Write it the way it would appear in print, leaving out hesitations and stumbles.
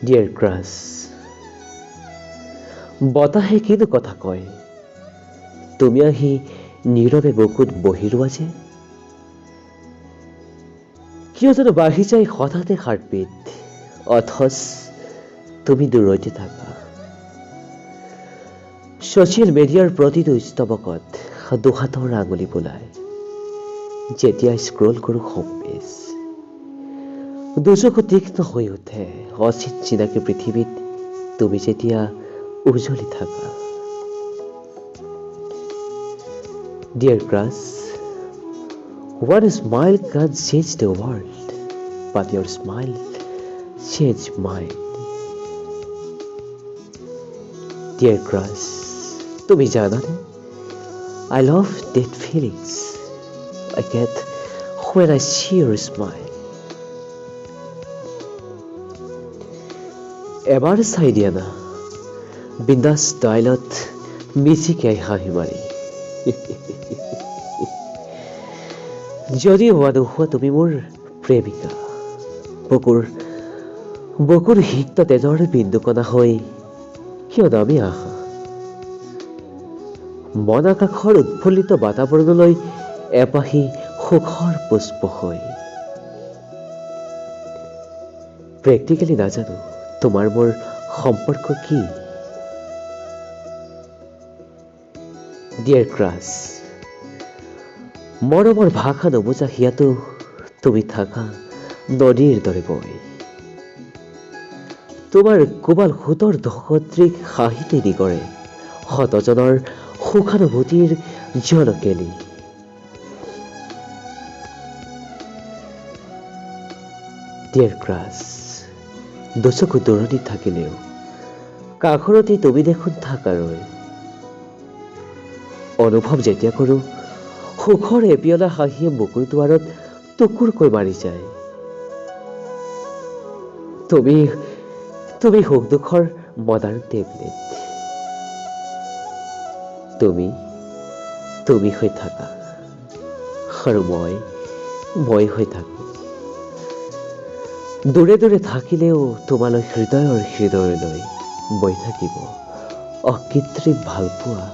Dear crash, বতাহে কিনো কথা কয়, তুমি আহি নীৰৱে বুকুত বহি ৰোৱা যে, কিয় জানো বাঢ়ি যায় হঠাতে হাৰ্টবিট, অথচ তুমি দূৰৈতে থাকা। ছ'চিয়েল মিডিয়াৰ প্ৰতিটো স্তৱকত দুহাতৰ আঙুলি বোলাই যেতিয়া স্ক্ৰল কৰোঁ হোম পেজ, দুচকু তীক্ষ্ণ হৈ উঠে অচিন চিনাকি পৃথিৱীত তুমি যেতিয়া উজলি থাকা। Dear crush, one smile can change the world, but your smile change mine. Dear crush, তুমি জানানে I love that feelings I get when I see your smile. এবাৰ চাই দিয়া না, বিন্দাছ ষ্টাইলত মিচিকিয়াই হাঁহি মাৰি। যদি হোৱা নোহোৱা তুমি মোৰ প্ৰেমিকা, বুকুৰ সিক্ত তেজৰ বিন্দুকণা হৈ কিয় নামি আহা? মন আকাশৰ উৎফুল্লিত বাতাবৰণলৈ এপাহি সুখৰ পুষ্প হৈ। প্ৰেক্টিকেলি নাজানো তোমাৰ মোৰ সম্পৰ্ক কি। ডিয়াৰ ক্ৰাছ, মৰমৰ ভাষা নুবুজা হিয়াতো তুমি থাকা নদীৰ দৰে বৈ। তোমাৰ কোবাল সোঁতৰ ধসদৃশ হাঁহিতে নিগৰে শতজনৰ সুখানুভূতিৰ জলকেলি। ডিয়াৰ ক্ৰাছ, দুচকু দূৰণিত থাকিলেও কাষৰতে তুমি দেখোন থাকা ৰৈ। অনুভৱ যেতিয়া কৰোঁ সুখৰ এপিয়লা হাঁহিয়ে বুকুৰ দুৱাৰত টুকুৰকৈ মাৰি যায়। তুমি সুখ দুখৰ মডাৰ্ণ টেবলেট, তুমি হৈ থাকা আৰু মই হৈ থাকোঁ। দূৰে দূৰে থাকিলেও তোমালৈ হৃদয়ৰ হৃদয়লৈ বৈ থাকিব অকৃত্ৰিম ভালপোৱা।